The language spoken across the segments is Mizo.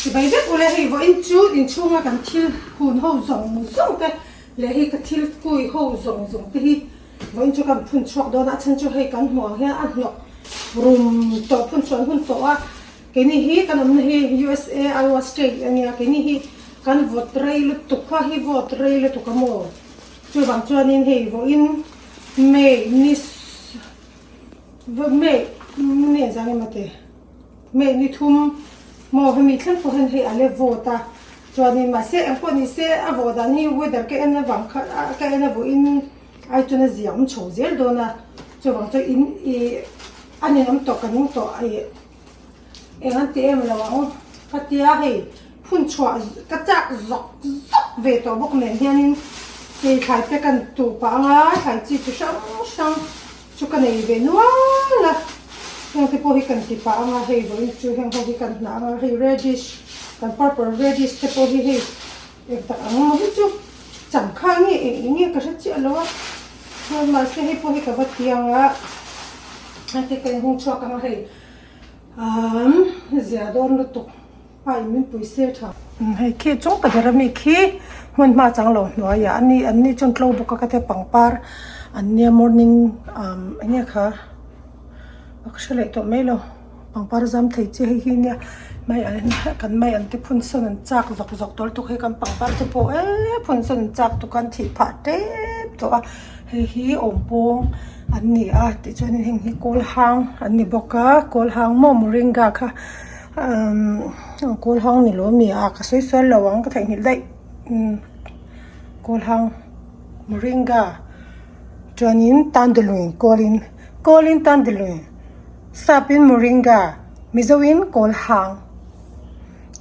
Chibai vek ule hei vawiin chu inchhunga kan thil hun ho zawng zawng te leh hei ka thil kui ho zawng zawng te hi vawiin chu kan phun chhuak dawn a, a chhan chu hei kan hmuh ang hian a hnawk rum tawh phun chhuah an hun tawh a, keini hi kan awmna hi USA Iowa state a nia, keini hi kan vawt rei lutuk kha hi vawt rei lutuk a maw chuvang chuanin hei vawiin May ni May ni engzah nge maw te. May ni thum maw hemi thleng pawh hian hei a le vawt a, chuanin mahse eng pawh ni se a vawh dan hi weather ka en avang kha ka en a vawhin ai chuan a zia awm chho zel dawn a, chuvang chuan in ih a ninawm tawh ka ning tawh ih eng an ti em lo ang ka tia hei phun chhuah ka chak zawk zawk ve tawh bawk nen hianin hei thlai te kan tuh pah anga thlai chi chi hrang hrang. Chu ka nei ve nual a, heng te pawh hi kan ti pah ang a, hei vawiin chu heng ho hi kan hnah ang a, hei radish kan purple radish te pawh hi hei eng tak ang maw hi chu changkha nge eng eng nge ka hre chiah lo a, chuan mahse hei pawh hi ka va ti ang a, heng te ka inhung chhuak ang a hei amm zia dawn lutuk. A in min pui se tha. Hei khi chung ta ber ami khi hmun hma chang lo hnuaiah ani an ni chuan tlo bawk a ka tia pangpar an nia morning umm eng nge kha a ka hre leh tawh mai lo pangpar zam thei chi hei hi nia mai an kan mai an te phun sawn an chak zawk zawk tawh lutuk hei kan pangpar te pawh eee phun sawn an chak tuk a an thih phah tep tawh a hei hi awm pawng an ni a tichuanin heng hi kawl hang an ni bawk a kawl hang maw moringa kha. Umm kawl hang ni lo ami a ka sawi sual lo ang ka theihnghilh daih umm kawl hang moringa chuanin tandalui kawlin kawlin tandalui sapin moringa mizoin kawl hang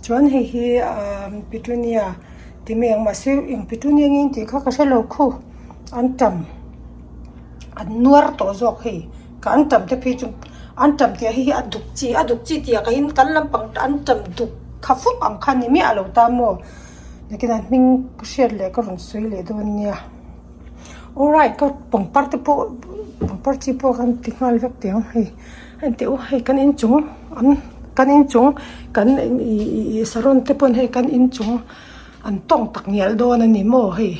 chuan hei hi ahh petunia ti mai ang mahse eng petunia nge tih kha ka hrelo khu an tam an nuar tawh zawk hei. Ka an tam te phei chu an tam tih hi a duk chi a duk chi tih ah kaiin kan lampang an tam duk kha fuk ang kha ni miah lo ta maw nakin ah hming ka hriat leh ka rawn sawi leh dawn nia alright ka pangpar te pawh pangpar chi pawh kan ti nghal vek teh ang hei hei teh u hei kan inchung an kan inchung kan ih ih saron te pawn hei kan inchung an tawng tak ngial dawn a ni maw hei.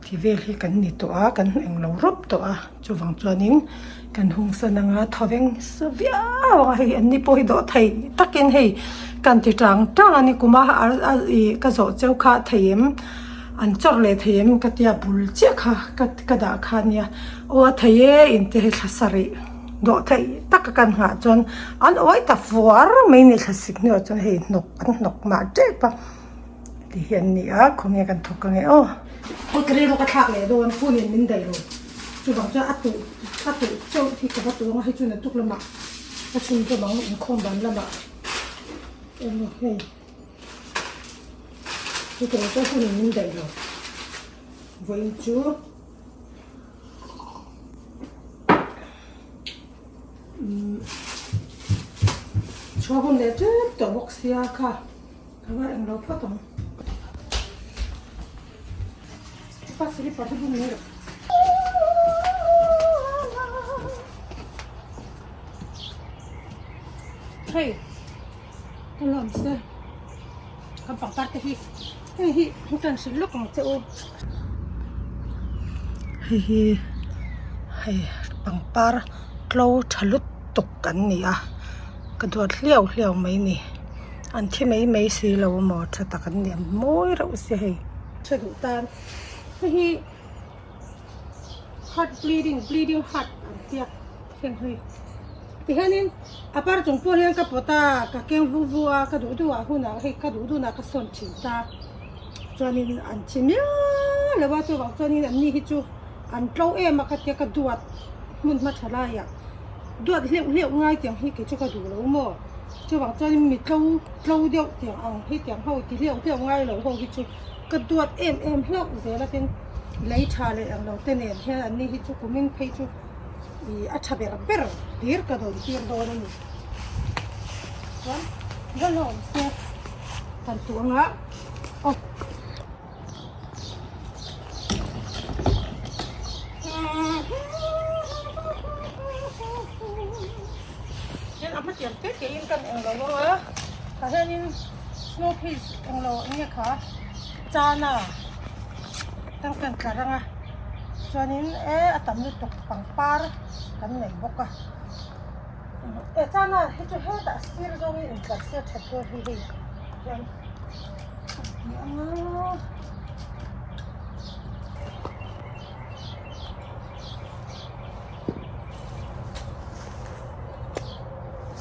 Ti vel hi kan ni tawh a, kan englo rawp tawh a, chuvang chuanin kan hungsan anga thawveng sa viau ang a, hei an ni pawh hi dawh thei takin hei kan ti tang tang a ni kum a ih ka zawh cheu kha thei em an chawrh leh thei em ka tia bul chiah kha ka ka dah kha ania aw a thei e in te hei thla sarih dawh theih taka kan nghah chuan an awih ta fuar mai ni thla sik hnuah chuan hei hnawk an hnawk mah tep a. Ti hi an ni a, khawnge kan thawk ange aw. Awi ka rilru ka thlak leh dawn, phone in min daih lo. Chuvang chuan a tuh a tuh chauh hi ka va tuh ang a, hei chu naktuk lamah ka chhun zawm ang inkhawm dan lamah emaw hei chutiang chuan phone in min daih lo. Vawiin chu umm chhuah hun leh tep tawh bawk sia kha. Ka va englo phawt ang. Chupa slipper hi bung mai rawh. Hei ka lawm se kan pangpar te hi hei hi kan hrilh lawk ang che u. Hei hi hei pangpar tlo tha lutuk an ni a ka duat hliau hliau mai ni. An thi mai mai si lo maw tha tak an ni a mawi reuh sia hei. Tha duh tan hei hi heart bleeding bleeding heart an tia heng hei tihianin a par chung pawh hian ka pawt a ka keng vu vu a ka duh duh ah hunah hei ka duh duh nah ka sawn thin ta chuanin an thi miau lo a chuvang chuanin an ni hi chu an tlo em a ka tia ka duat hmun hma tha laiah duat hleuh hleuh ngai tiang hi kei chu ka duh lo maw. Chuvang chuan mi tlo tlo deuh tiang ang hi tiang ho ti hleuh hleuh ngai lo ho hi chu ka duat em em hlauh zel a tin lei tha leh ang lo te nen hian an ni hi chu kumin phei chu ih a tha ber ber hlir ka dawn tir dawn a ni chuan va lawm se kan tuh anga aw. Hian a hmatiang te te in kan eng lo ang a. Tah hianin snow peas englo eng nge kha chana tangkan tlar anga chuanin e a tam lutuk pangpar kan nei bawk a e chana hi chu hetah sir zawngin intlar se that dawn hi hei hian a ti anga.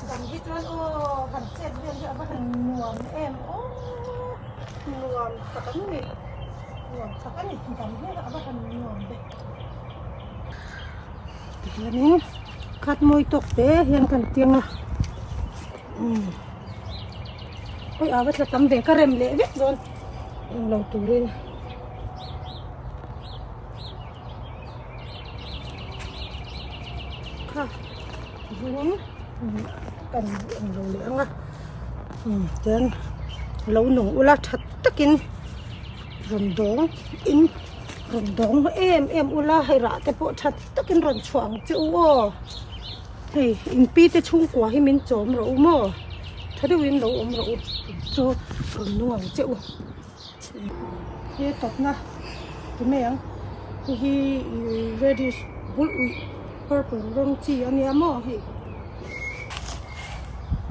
Dam hi chuan aw han chet vel hi a va han nuam em aw nuam tak an ni nuam tak a ni dam hi a va han nuam ve tihianin khat mawi tawk te hian kan tiang a umm awi a va tla tam ve ka rem leh vek dawn englo turin. Kha vun kan eng lo leh ang a chuan lo nung ula tha takin rawn dawng in rawn dawng em em ula hei rah te pawh tha takin rawn chhuah ang che u aw hei in pi te chhungkua hi min chawm rawh u maw tha deuhin lo awm rawh u chu rawn nung ang che u. He tawpna ti mai ang hei hi reddish bul uih purple rawng chi a nia maw hei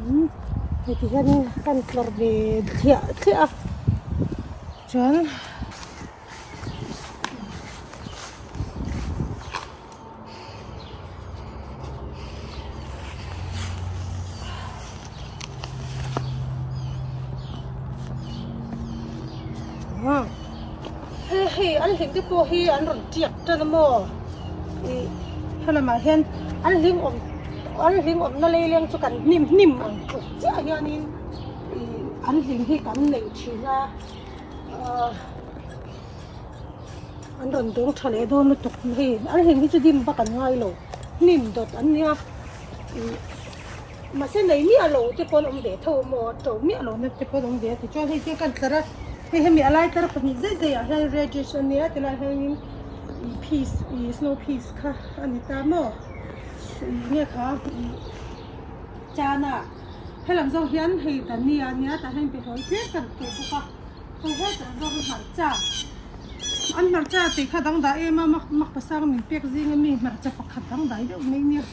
umm hei ti hianin kan tlar ve thliah thliah a chuan. Hei hei an hlim te pawh hi an rawn tiak tan a maw ih helamah hian an hlim awm an hlim awmna leileng chu kan hnim hnim ang tluk chiah hianin ih an hlim hi kan nei thin a ahh. An rawn dawng tha leh dawn lutuk hei an hlim hi chu dim vak an ngai lo hnim dawt an nia ih mahse nei miah lo te pawh an awm ve tho maw to miah lo na te pawh an awm ve a tichuan hei te kan tlar a hei hemi a lai tlar pahnih zai zai ah hian reddish a nia tilai hianin ih peas ih snow peas kha a ni ta maw ih nge kha ih chana helam zawng hian hei dania a nia tah hian behlawi tlem kan tawh bawk a. Hei hetah zawk hi hmarcha an hmarcha tih kha dangdai em a mak mak pasang min pek zing ami hmarcha pakhat dangdai deuh mai nia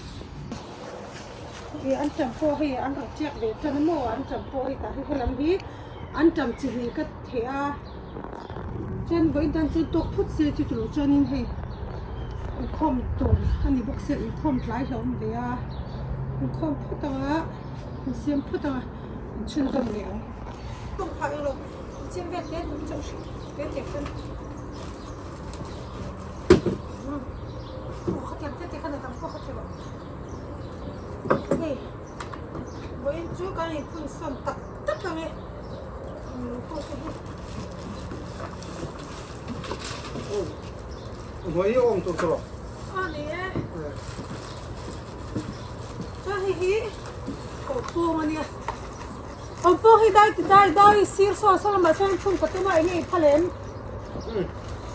ih an tam pawh hei an rawn tiak ve tan a maw an tam pawh hei tah hi helam hi an tam chi hnih ka theh a chuan vawiin tan chuan tawk phut se chu tilo chuanin hei inkhawm tur a ni bawk sia inkhawm tlai hlauh awm ve a inkhawm phut anga insiam phut anga inchhunzawm leh ang. Awm pawh hi dai ti dai dai sir saw saw lamah sawn chhung ka tum a enge i phal em?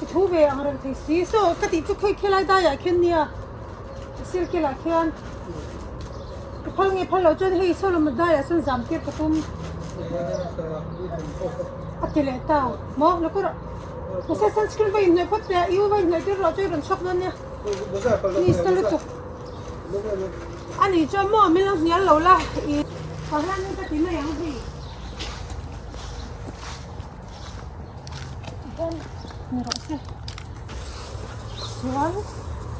I thu ve ang reng thei si saw ka tih chu khawi khilai daiah khian nia sir kilah khian i phal nge phal loh chuan hei saw lamah daiah sawn zam tir ka tum a ti leh ta maw la kawr mahse sunscreen va inhnawih phawt teh a i u va inhnawih tir loh chuan i rawn chhuak dawn nia ni sa lutuk. A nih chuan maw min lo hnial lo la i pa hianin ka ti mai ang hei tihian ni rawh se chuan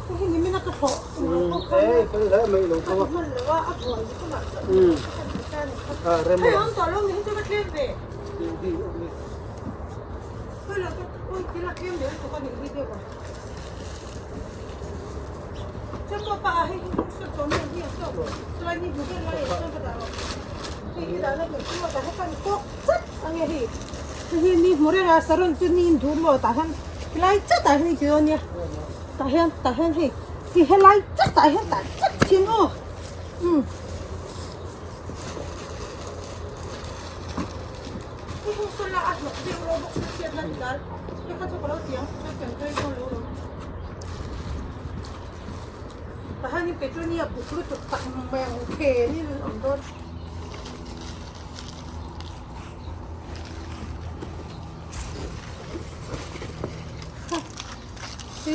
hei hi nimina ka thlawh emaw pawh khan ka ti hman lo a a buai lutuk ah chuan hei awm tawh lo ni hi chu ka tlem ve hei lo chu thil a tlem ve lutuk a nih hi deuh a.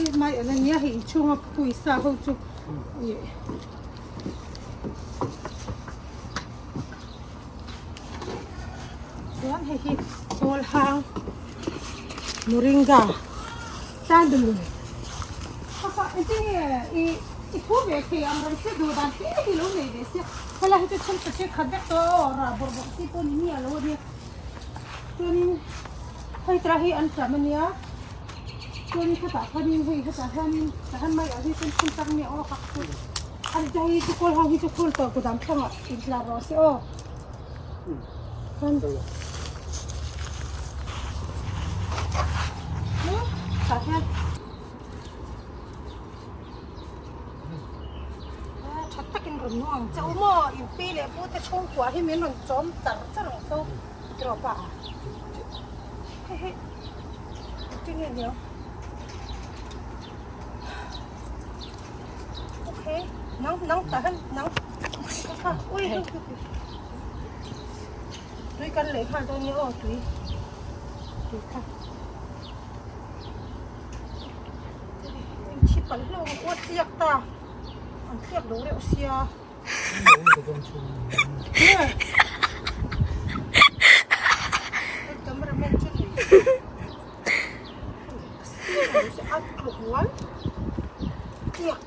Hei mai an ania hei inchhunga pawisa ho chu ih chuan hei hi chawl hang moringa chandalui kha engtin nge ih i thu ve thei ang reng sia duh dan te hi lo nei ve sia helai hi chu then ka hre khat vek tawh a aw rah bawrh bawrh chi pawh ni miah lo ania chuanin hei tah hi an ṭam ania chuanin hetah khanin hei hetah hianin tah hian mai ah hi chuan phun tak nia aw hak chu a ni te hei hi chu kawl ho hi chu phul tawh kudam thlangah intlar rawh se aw chuan tah hian Tha takin rawn nuang ang che u maw? In pi leh pu te chhungkua hi min rawn chawm char char ang so tiraw pa hei hei engtin nge niang okay nang nang tah hian nang kha ui tui kan lei nghal dawn nia aw tui tui kha. Thi palh hlauh ang aw tliak ta an tliak lo reuh sia cameraman chu nui a tluk ngual tliak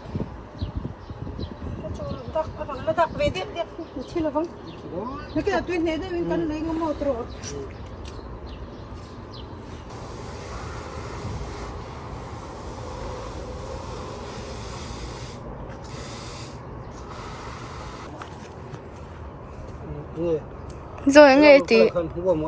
dak a rawn la dak ve deuh deuh thi lovang nakinah tui hneh deuhin kan lei ngam maw tawh. Zawi nge i tih? Changpat an kha uam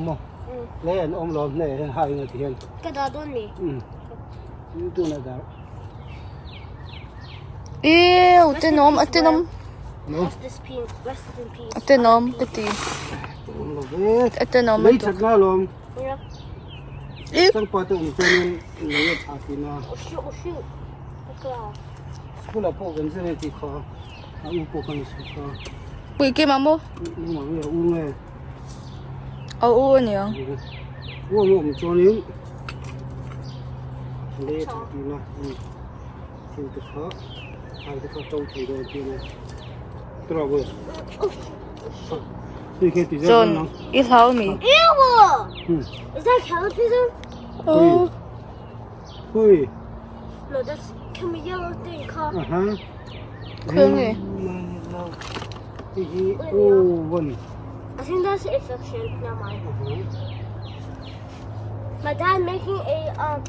maw lei an awm lo hne hian hai nga ti hian ka dah dawn mi um tuna dah Ew tenawm a tenawm a tenawm ka ti a tenawm lei that nga lawm changpat a awm chuan lei a tha tina school ah pawh kan zir e tih kha A u pawh kan sawi kha. Pui ke maw? Nangmah nge a u nge? A u a niang. U ang awm chuanin lei a tha tihna a ni. Thil te kha hai te kha to thei dawn tihna. Tara boy. Hei khi ti zel Chuan i hlau mi? Ew! Is that caterpillar? Oh. Hui. No, that's can we yellow thing called? Uh huh. Khawnge? Hei hi oven. I think that's infection. Not mine. My dad making a um.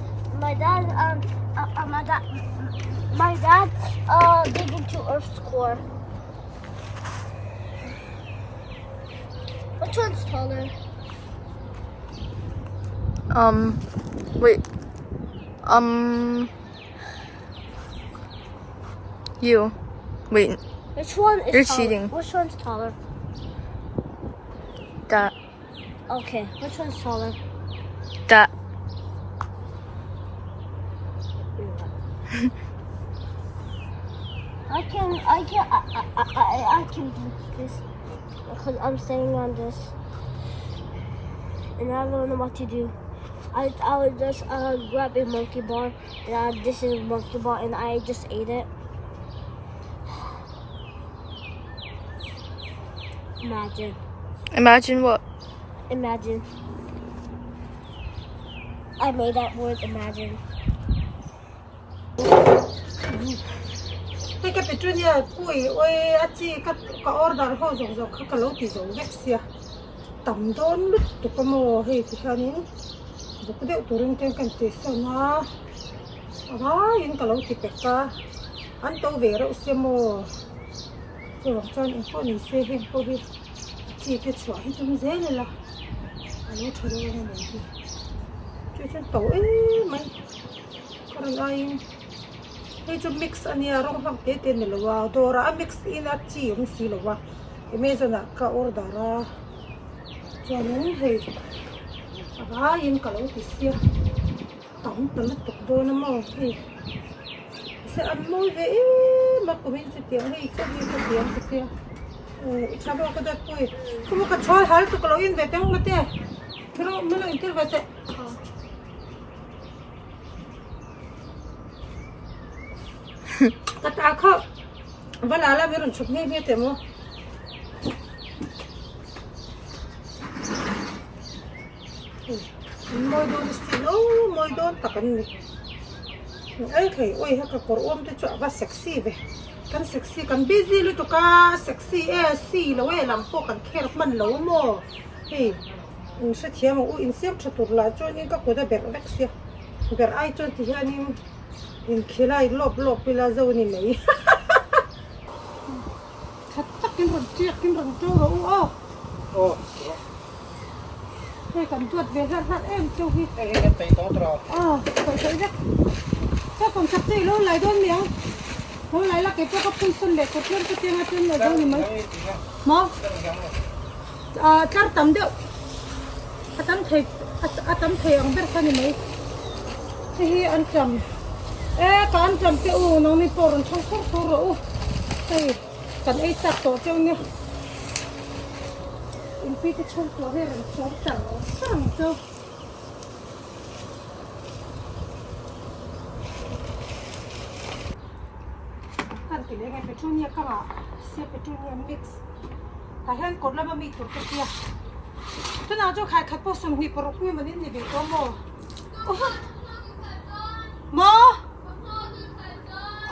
My dad um. Uh, uh, my dad. My dad uh digging to Earth's core. Which one's taller? Um. Wait. Um. You. Wait. Which one is You're taller? cheating. Which one's taller? That. Okay. Which one's taller? That. I can I can I I, I, I can do this because I'm standing on this and I don't know what to do. I I would just uh, grab a monkey bar and I, this is a monkey bar and I just ate it. Imagine. Imagine what? Imagine. I made that word imagine. Hei ka petunia pui oi a chi ka ka order ho zawk zawk kha ka lo ti zo vek sia tam dawn lutuk a maw hei ti hianin buk deuh turin te kan ti sawn a a vaiin ka lo ti pek a an to ve reuh sia maw chuvang chuan engpawh ni se heng pawh hi a chi te chhuah hi tum zel ila a lo tha dawn a ni hi chu chuan to em mai. Ka rawn aiin hei chu mix a nia rawng hlang te te a ni lo a dawrah a mix in a chi awm si lo a amazon ah ka order a chuanin hei a vaiin ka lo ti sia. tam ta lutuk dawn a maw hei se an mawi ve em a kumin chu tiang hei chu hi ka tiang ka tia i tha maw ka dawt pui khawmaw ka chhawl hal tuk lo in ve teh ang mate thil min lo intir ve teh. Ka ta kha va la la mi rawn chhuk nghe nghe teh maw. In mawi dawn a sin aw mawi dawn tak an ni. Ei thei ui heka kawr awm te chu a va sexy ve. Kan sexy kan busy lutuk a sexy e si lo e lam pawh kan kher hman lo maw hei in hrethiam ang u insiam tha tur lah chuanin ka kut a berh vek sia berh ai chuan ti hianin inkhilai lawp lawp ila zo ni mai. That takin rawn tiakin rawn to rawh u aw. Aw. Hei kan duat ve hlar hlar em cheu hi. Hei hei kan peih tawh tawh. Aw, peih peih vek. Ka kawm chak chu i lo lai dawn mi ang. Lo lai la kei pawh ka phun sawn leh tur tlem chutiang a tlem leh dawn ni mai. Maw? Ah, tlar tam deuh. A tam thei a tam thei ang ber kha ni mai. Hei hi an tam. E ka an tam te u nangni pawh rawn thang thur thur rawh u. Hei kan ei chak tawh cheu nia. Inpi te chhung tur hi rawn chhawm char char ang cheu. Kan ti leh nge petunia ka ngah sia petunia mix. Tah hian kawr lama mi tur te sia. Tunah chu khai khat pawh 26 mi manin ni ve tawh maw? Maw?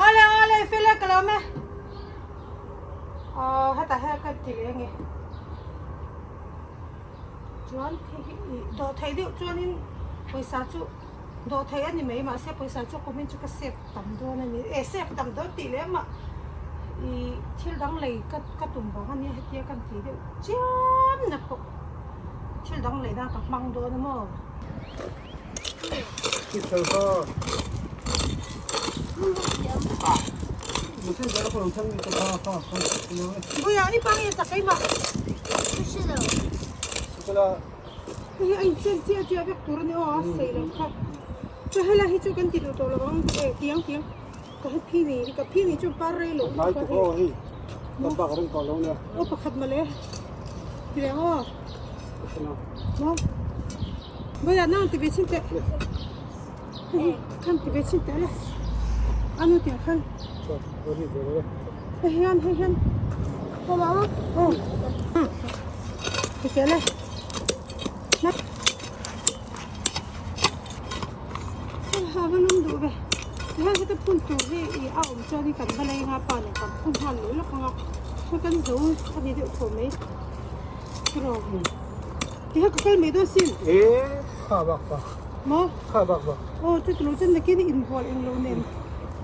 Awle awle fel e ka lo awm e. Aw hetah hian ka ti leh nge. Chuan hei hi ih dawh theih deuh chuanin pawisa chu dawh theih a ni mai mahse pawisa chu kumin chu ka save tam dawn a ni eh save tam dawn tih leh mah ih thil dang lei ka ka tum vang a nia hetia kan tih deuh chiam na pawh thil dang lei nan ka hmang dawn a maw. Buia i pang e chak keimah. Hei hi a inchen chiah chiah vek tur a ni aw a sei lo kha. Chu helai hi chu kan ti duh tawh lo ang e tiang tiang ka he phi ni ka phi ni chu par rei loh lutuk a hei. Aw pakhat mawle ti leh ang aw. Maw. Buia nang ti ve chhin teh. Hei khan ti ve chhin teh le. Anu tiang khan. Hei hian hei hian. Aw. Ti teh le. Ha va lum duh ve. Hei heta phun tur hi i a awm chuan in kan va lei anga pa nen kan phun nghal leh lawk anga. Hei kan zo a ni deuh tawh mai. Ti kha ka kal mai dawn sin. E kha bak ba. Maw? Kha bak ba. Aw chu tilo chuan nakin i inbual eng lo nen.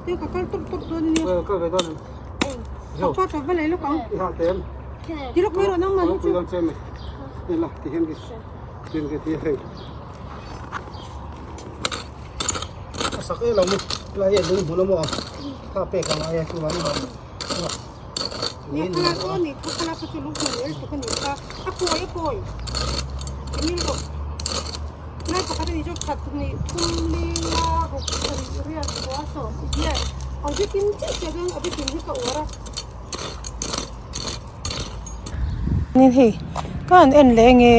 Ti ka kal tawp tawp dawn ania. Aw kal ve dawn. Ka pa ka va lei lawk ang. I ha tem. Ti lawk mai rawh nang mah hi chu. Dawn che mi. Ti la ti hian ki. Ti hian ki ti hei. A sak e lo mi. La hi lung hmun a maw. Kha pek ang ai a chu an. Nia khala aw ni kha khala kha chu lung hmun el tuk a ni kha a kawi a kawi engil rawh lai pakhat a ni chu khat ni thum linga ruk sarih riat kua sawm i hian a bikin chiah chiah chuan a bikin hi ka uar a. Ni hei ka han en leh nge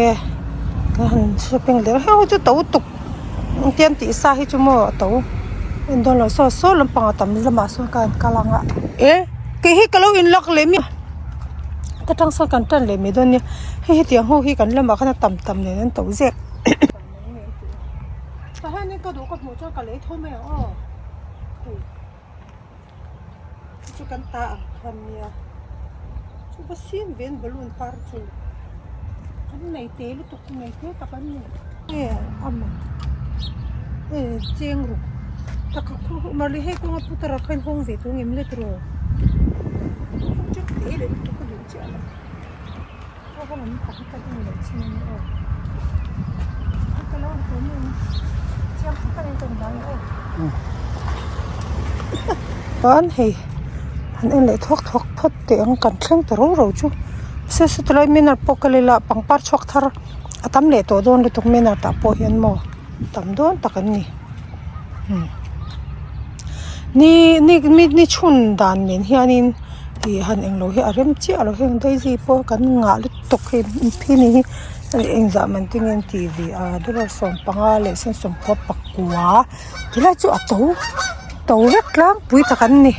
ka han shopping leh heuh chu to tuk tian tih sa hi chu maw a to en dawn lo saw saw lampang a tam lamah sawn ka han kal ang a e kei hi ka lo in lock leh miah ta tang sawn kan tan leh mai dawn nia hei hetiang ho hi kan lamah khan a tam tam nen an to zek tah hianin ka duh ka hmuh chuan ka lei tho mai ang aw hei. Chu kan ta ang khan nia chu va sin ve an balloon par chu an nei te lutuk nei te tak an ni nge a man e cheng ruk tak a khu mali hei kawnga putar ah khan hawng ve tur ngem let rawh chu te leh lutuk a duh chiah lo aw hawng an tak hi ka en leh chin a ni aw ka lo ang tawh mai ang chiang fak a ni tawng dan aw chuan hei han en leh thuak thuak phawt teh ang kan thleng ta ro ro chu se se tilai minar pawh ka lei la pangpar chhuak thar a tam leh tawh dawn lutuk minar tah pawh hian maw tam dawn tak an ni. Ni ni ni chhun dan nen hianin ih han englo hi a rem chiah lo heng daisy pawh kan ngah lutuk hei phini hi engzah man te nge an tih ve a dollar sawmpanga leh sen sawmkua pakua tilai chu a to to vek tlangpui tak an ni.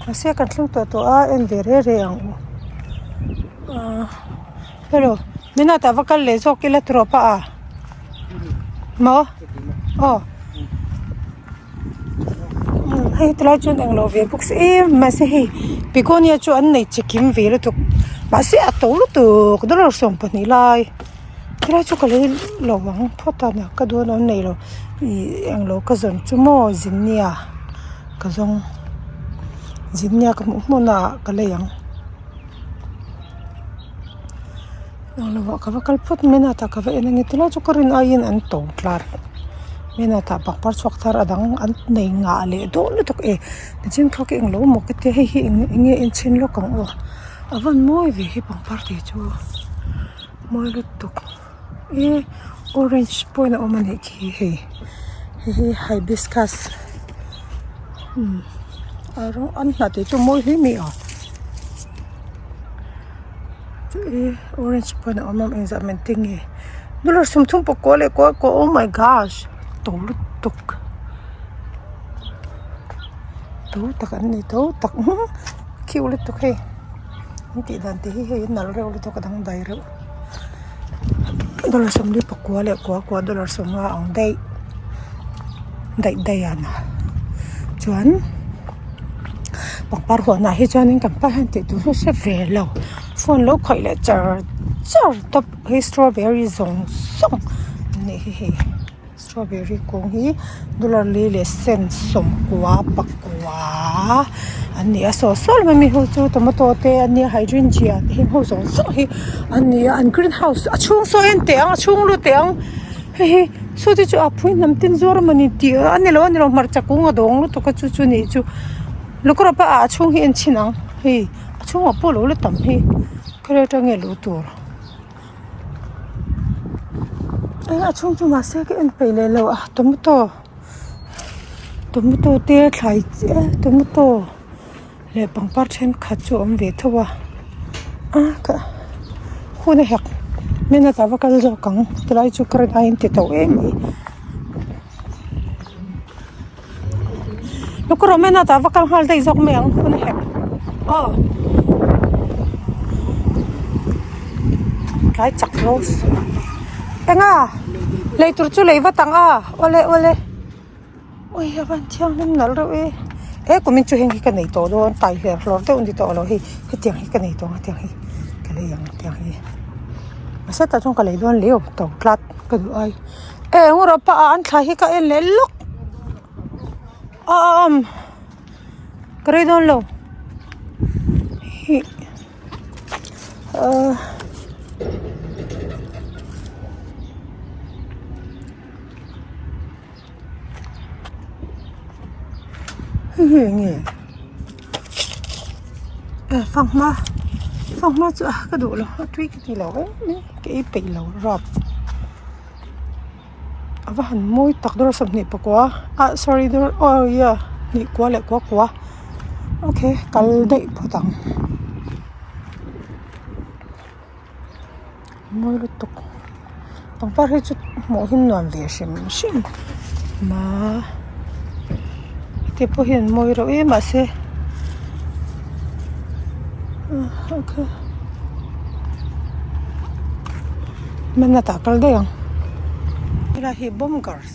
Mahse kan thleng tawh tawh a en ve rei rei ang u ahh hello minute ah va kal leh zawk ila tawh pah a maw aw hei tilai chuan englo ve bawk se em mahse hei begonia chu an nei chikim ve lutuk mahse a to lutuk dollar 12 lai tilai chu ka lei lo ang phawt a ka duh an awm nei lo ih englo ka zawn chu maw zinnia ka zawng zinnia ka hmuh hmun ah ka lei ang englo ah ka va kal phawt mai a tah ka va en ange tilai chu ka rin aiin an to tlar mai a tah pangpar chhuak thar a dang an nei ngah leh dawn lutuk e nichin kha ka englo maw ka tia hei hi eng enge enchhin lawk ang aw a van mawi ve he pangpar te chu. Mawi lutuk e orange pawhin a awm a nih khi hei hei hi hibiscus umm a rawng an hnah te chu a mawi hle mai a e orange pawhin a awm a engzah man te nge dollar 30 pakua leh kua kua oh my gosh to lutuk to tak an ni to tak cute lutuk hei. An tih dan te hi hei a nalh reuh lutuk a dangdai reuh dollar 40 pakua leh kua kua dollar 50 ang daih daih daih a na chuan pangpar huanah hi chuanin kan pa hian tih tur hi a hre ve lo phone lo khawih leh char char tawp hei strawberry zawng zawng an nih hi hei. Strawberry kung hi dollar li leh cent 90 pakua an ni a saw saw lam ami ho chu tomato te an nia hydrangea te heng ho zawng zawng hi an ni a an greenhouse a chhung saw en teh ang a chhung lut teh ang hei hi saw te chu a phui hnam tin zuar emawni tih a nilo a nilo hmarcha kung a dawng lutuk a chu chu nih chu lukawr pa ah a chhung hi en chhin ang hei a chhungah pawh alo la tam hi khawlai atang nge luh tur. A chhung chu mahse ka en peih leh lo a tomato tomato te thlai chiah tomato leh pangpar thenkhat chu a awm ve tho a a ka hun a hek minute ah va kal zawk ang tilai chu ka rin aiin ti tawh em mai lukawr awm en a tah va kal nghal daih zawk mai ang hun a hek aw tlai chak rose eng a lei tur chu lei vat ang a awle awle ui a van thianghlim nalh reuh e he kumin chu heng hi ka nei tawh dawn tai hler hlawr deuh a ni tawh lo hei hetiang hi ka nei tawh ang hetiang hi ka lei ang hetiang hi mahse tah chuan ka lei dawn leu to tlat ka duh ai. Eh eng rawh pa ah an thla hi ka en leh lawk a a awm ka rei dawn lo hi ahh hei hi eng nge eh fanghma fanghma chu a ka duh lo a tui ka ti lo em mai ka ei peih lo rap. A va han mawi tak dawr 24 ah sorry dawr aw yeah hnih kua leh kua kua okay kal daih phawt ang mawi lutuk pangpar hi chu hmuh hi nuam ve hrim hrim ma heti pawh hian mawi reuh em mahse ah okay. Hmanna tah kal daih ang helai hi bomb cars.